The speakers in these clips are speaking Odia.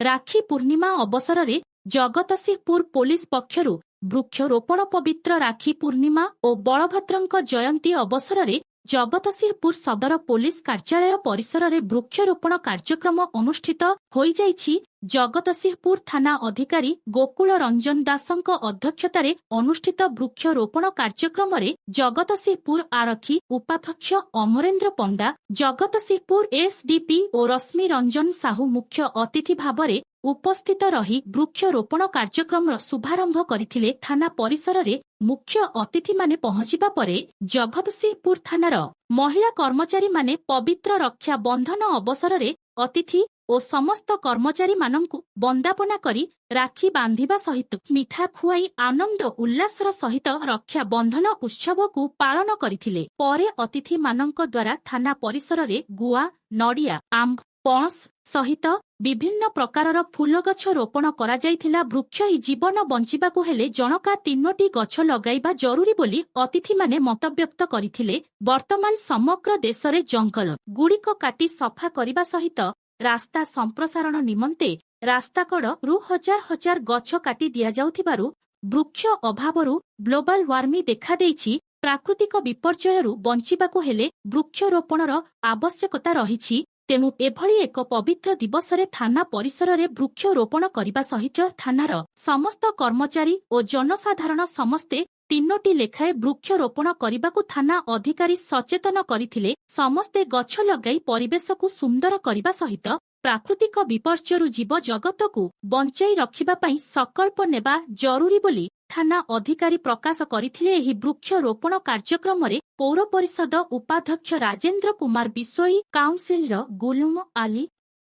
ରାକ୍ଷୀ ପୂର୍ଣ୍ଣିମା ଅବସରରେ ଜଗତସିଂହପୁର ପୋଲିସ ପକ୍ଷରୁ ବୃକ୍ଷରୋପଣ। ପବିତ୍ର ରାକ୍ଷୀ ପୂର୍ଣ୍ଣିମା ଓ ବଳଭଦ୍ରଙ୍କ ଜୟନ୍ତୀ ଅବସରରେ ଜଗତସିଂହପୁର ସଦର ପୋଲିସ କାର୍ଯ୍ୟାଳୟ ପରିସରରେ ବୃକ୍ଷରୋପଣ କାର୍ଯ୍ୟକ୍ରମ ଅନୁଷ୍ଠିତ ହୋଇଯାଇଛି। ଜଗତସିଂହପୁର ଥାନା ଅଧିକାରୀ ଗୋକୁଳ ରଞ୍ଜନ ଦାସଙ୍କ ଅଧ୍ୟକ୍ଷତାରେ ଅନୁଷ୍ଠିତ ବୃକ୍ଷରୋପଣ କାର୍ଯ୍ୟକ୍ରମରେ ଜଗତସିଂହପୁର ଆରକ୍ଷୀ ଉପାଧ୍ୟକ୍ଷ ଅମରେନ୍ଦ୍ର ପଣ୍ଡା, ଜଗତସିଂହପୁର ଏସଡିପିଓ ରଶ୍ମି ରଞ୍ଜନ ସାହୁ ମୁଖ୍ୟ ଅତିଥି ଭାବରେ ଉପସ୍ଥିତ ରହି ବୃକ୍ଷରୋପଣ କାର୍ଯ୍ୟକ୍ରମର ଶୁଭାରମ୍ଭ କରିଥିଲେ। ଥାନା ପରିସରରେ ମୁଖ୍ୟ ଅତିଥିମାନେ ପହଞ୍ଚିବା ପରେ ଜଗତସିଂହପୁର ଥାନାର ମହିଳା କର୍ମଚାରୀମାନେ ପବିତ୍ର ରକ୍ଷା ବନ୍ଧନ ଅବସରରେ ଅତିଥି ଓ ସମସ୍ତ କର୍ମଚାରୀମାନଙ୍କୁ ବନ୍ଦାପନା କରି ରାକ୍ଷୀ ବାନ୍ଧିବା ସହିତ ମିଠା ଖୁଆଇ ଆନନ୍ଦ ଉଲ୍ଲାସର ସହିତ ରକ୍ଷା ବନ୍ଧନ ଉତ୍ସବକୁ ପାଳନ କରିଥିଲେ। ପରେ ଅତିଥିମାନଙ୍କ ଦ୍ୱାରା ଥାନା ପରିସରରେ ଗୁଆ, ନଡ଼ିଆ, ଆମ୍ବ, ପଣସ ସହିତ ବିଭିନ୍ନ ପ୍ରକାରର ଫୁଲ ଗଛ ରୋପଣ କରାଯାଇଥିଲା। ବୃକ୍ଷ ହିଁ ଜୀବନ, ବଞ୍ଚିବାକୁ ହେଲେ ଜଣକା ତିନୋଟି ଗଛ ଲଗାଇବା ଜରୁରୀ ବୋଲି ଅତିଥିମାନେ ମତବ୍ୟକ୍ତ କରିଥିଲେ। ବର୍ତ୍ତମାନ ସମଗ୍ର ଦେଶରେ ଜଙ୍ଗଲ ଗୁଡ଼ିକ କାଟି ସଫା କରିବା ସହିତ ରାସ୍ତା ସମ୍ପ୍ରସାରଣ ନିମନ୍ତେ ରାସ୍ତାକଡ଼ରୁ ହଜାର ହଜାର ଗଛ କାଟି ଦିଆଯାଉଥିବାରୁ ବୃକ୍ଷ ଅଭାବରୁ ଗ୍ଲୋବାଲ ୱାର୍ମିଂ ଦେଖାଦେଇଛି। ପ୍ରାକୃତିକ ବିପର୍ଯ୍ୟୟରୁ ବଞ୍ଚିବାକୁ ହେଲେ ବୃକ୍ଷରୋପଣର ଆବଶ୍ୟକତା ରହିଛି। ତେଣୁ ଏଭଳି ଏକ ପବିତ୍ର ଦିବସରେ ଥାନା ପରିସରରେ ବୃକ୍ଷରୋପଣ କରିବା ସହିତ ଥାନାର ସମସ୍ତ କର୍ମଚାରୀ ଓ ଜନସାଧାରଣ ସମସ୍ତେ ତିନୋଟି ଲେଖାଏଁ ବୃକ୍ଷରୋପଣ କରିବାକୁ ଥାନା ଅଧିକାରୀ ସଚେତନ କରିଥିଲେ। ସମସ୍ତେ ଗଛ ଲଗାଇ ପରିବେଶକୁ ସୁନ୍ଦର କରିବା ସହିତ ପ୍ରାକୃତିକ ବିପର୍ଯ୍ୟୟରୁ ଜୀବ ଜଗତକୁ ବଞ୍ଚାଇ ରଖିବା ପାଇଁ ସଂକଳ୍ପ ନେବା ଜରୁରୀ ବୋଲି ଥାନା ଅଧିକାରୀ ପ୍ରକାଶ କରିଥିଲେ। ଏହି ବୃକ୍ଷରୋପଣ କାର୍ଯ୍ୟକ୍ରମରେ ପୌର ପରିଷଦ ଉପାଧ୍ୟକ୍ଷ ରାଜେନ୍ଦ୍ର କୁମାର ବିଷୋୟୀ, କାଉନସିଲର ଗୁଲୁମ ଆଲି।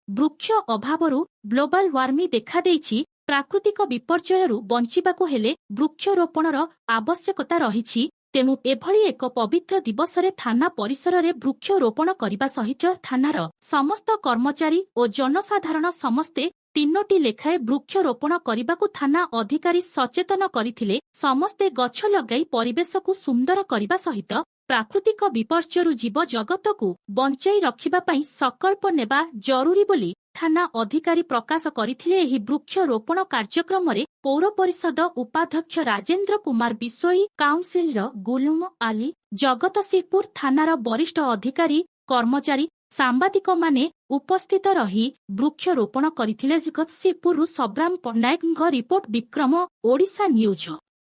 ବୃକ୍ଷ ଅଭାବରୁ ଗ୍ଲୋବାଲ ୱାର୍ମିଂ ଦେଖାଦେଇଛି। ପ୍ରାକୃତିକ ବିପର୍ଯ୍ୟୟରୁ ବଞ୍ଚିବାକୁ ହେଲେ ବୃକ୍ଷରୋପଣର ଆବଶ୍ୟକତା ରହିଛି। ତେଣୁ ଏଭଳି ଏକ ପବିତ୍ର ଦିବସରେ ଥାନା ପରିସରରେ ବୃକ୍ଷରୋପଣ କରିବା ସହିତ ଥାନାର ସମସ୍ତ କର୍ମଚାରୀ ଓ ଜନସାଧାରଣ ସମସ୍ତେ ତିନୋଟି ଲେଖାଏଁ ବୃକ୍ଷରୋପଣ କରିବାକୁ ଥାନା ଅଧିକାରୀ ସଚେତନ କରିଥିଲେ। ସମସ୍ତେ ଗଛ ଲଗାଇ ପରିବେଶକୁ ସୁନ୍ଦର କରିବା ସହିତ ପ୍ରାକୃତିକ ବିପର୍ଯ୍ୟୟରୁ ଜୀବ ଜଗତକୁ ବଞ୍ଚାଇ ରଖିବା ପାଇଁ ସଂକଳ୍ପ ନେବା ଜରୁରୀ ବୋଲି ଥାନା ଅଧିକାରୀ ପ୍ରକାଶ କରିଥିଲେ। ଏହି ବୃକ୍ଷରୋପଣ କାର୍ଯ୍ୟକ୍ରମରେ ପୌର ପରିଷଦ ଉପାଧ୍ୟକ୍ଷ ରାଜେନ୍ଦ୍ର କୁମାର ବିଷୋୟୀ, କାଉନସିଲର ଗୁଲୁମ ଆଲି, ଜଗତସିଂହପୁର ଥାନାର ବରିଷ୍ଠ ଅଧିକାରୀ, କର୍ମଚାରୀ, ସାମ୍ବାଦିକମାନେ ଉପସ୍ଥିତ ରହି ବୃକ୍ଷରୋପଣ କରିଥିଲେ। ଜଗତସିଂହପୁରରୁ ସବ୍ରାମ ପଟ୍ଟନାୟକଙ୍କ ରିପୋର୍ଟ, ବିକ୍ରମ ଓଡ଼ିଶା ନ୍ୟୁଜ।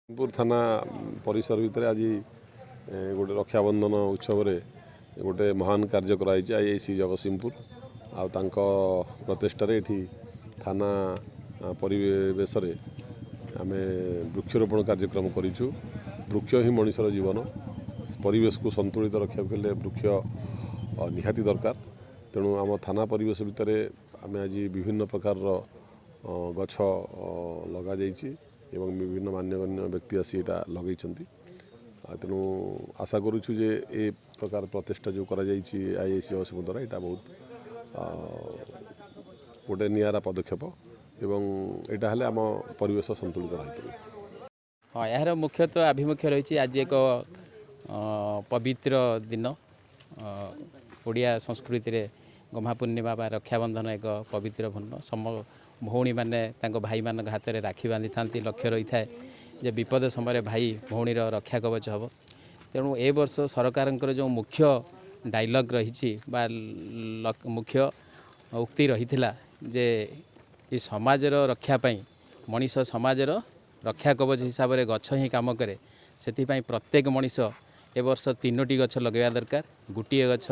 ପୁର ଥାନା ପରିସର ଭିତରେ ଆଜି ଗୋଟେ ରକ୍ଷାବନ୍ଧନ ଉତ୍ସବରେ ଗୋଟେ ମହାନ କାର୍ଯ୍ୟ କରାଯାଇଛି। ଆଇଆଇସି ଜଗତସିଂହପୁର ଆଉ ତାଙ୍କ ପ୍ରଚେଷ୍ଟାରେ ଏଠି ଥାନା ପରିବେଶରେ ଆମେ ବୃକ୍ଷରୋପଣ କାର୍ଯ୍ୟକ୍ରମ କରିଛୁ। ବୃକ୍ଷ ହିଁ ମଣିଷର ଜୀବନ। ପରିବେଶକୁ ସନ୍ତୁଳିତ ରଖିବାକୁ ହେଲେ ବୃକ୍ଷ ନିହାତି ଦରକାର। ତେଣୁ ଆମ ଥାନା ପରିବେଶ ଭିତରେ ଆମେ ଆଜି ବିଭିନ୍ନ ପ୍ରକାରର ଗଛ ଲଗାଯାଇଛି ଏବଂ ବିଭିନ୍ନ ମାନ୍ୟଗଣ୍ୟ ବ୍ୟକ୍ତି ଆସି ଏଇଟା ଲଗେଇଛନ୍ତି। ଆଉ ତେଣୁ ଆଶା କରୁଛୁ ଯେ ଏ ପ୍ରକାର ପ୍ରଚେଷ୍ଟା ଯେଉଁ କରାଯାଇଛି ଆଇଆଇସି ଜଗତସିଂହପୁର ଦ୍ୱାରା, ଏଇଟା ବହୁତ ଗୋଟେ ନିଆରା ପଦକ୍ଷେପ ଏବଂ ଏଇଟା ହେଲେ ଆମ ପରିବେଶ ସନ୍ତୁଳିତ ରହିପାରିବ। ହଁ, ଏହାର ମୁଖ୍ୟତଃ ଆଭିମୁଖ୍ୟ ରହିଛି, ଆଜି ଏକ ପବିତ୍ର ଦିନ। ଓଡ଼ିଆ ସଂସ୍କୃତିରେ ଗହ୍ମା ପୂର୍ଣ୍ଣିମା ବା ରକ୍ଷାବନ୍ଧନ ଏକ ପବିତ୍ର ପୂର୍ଣ୍ଣ ସମ ଭଉଣୀମାନେ ତାଙ୍କ ଭାଇମାନଙ୍କ ହାତରେ ରାକ୍ଷୀ ବାନ୍ଧିଥାନ୍ତି। ଲକ୍ଷ୍ୟ ରହିଥାଏ ଯେ ବିପଦ ସମୟରେ ଭାଇ ଭଉଣୀର ରକ୍ଷା କବଚ ହେବ। ତେଣୁ ଏ ବର୍ଷ ସରକାରଙ୍କର ଯେଉଁ ମୁଖ୍ୟ ଡାଇଲଗ୍ ରହିଛି ବା ମୁଖ୍ୟ ଉକ୍ତି ରହିଥିଲା ଯେ ଏ ସମାଜର ରକ୍ଷା ପାଇଁ, ମଣିଷ ସମାଜର ରକ୍ଷା କବଚ ହିସାବରେ ଗଛ ହିଁ କାମ କରେ, ସେଥିପାଇଁ ପ୍ରତ୍ୟେକ ମଣିଷ ଏ ବର୍ଷ ତିନୋଟି ଗଛ ଲଗାଇବା ଦରକାର। ଗୋଟିଏ ଗଛ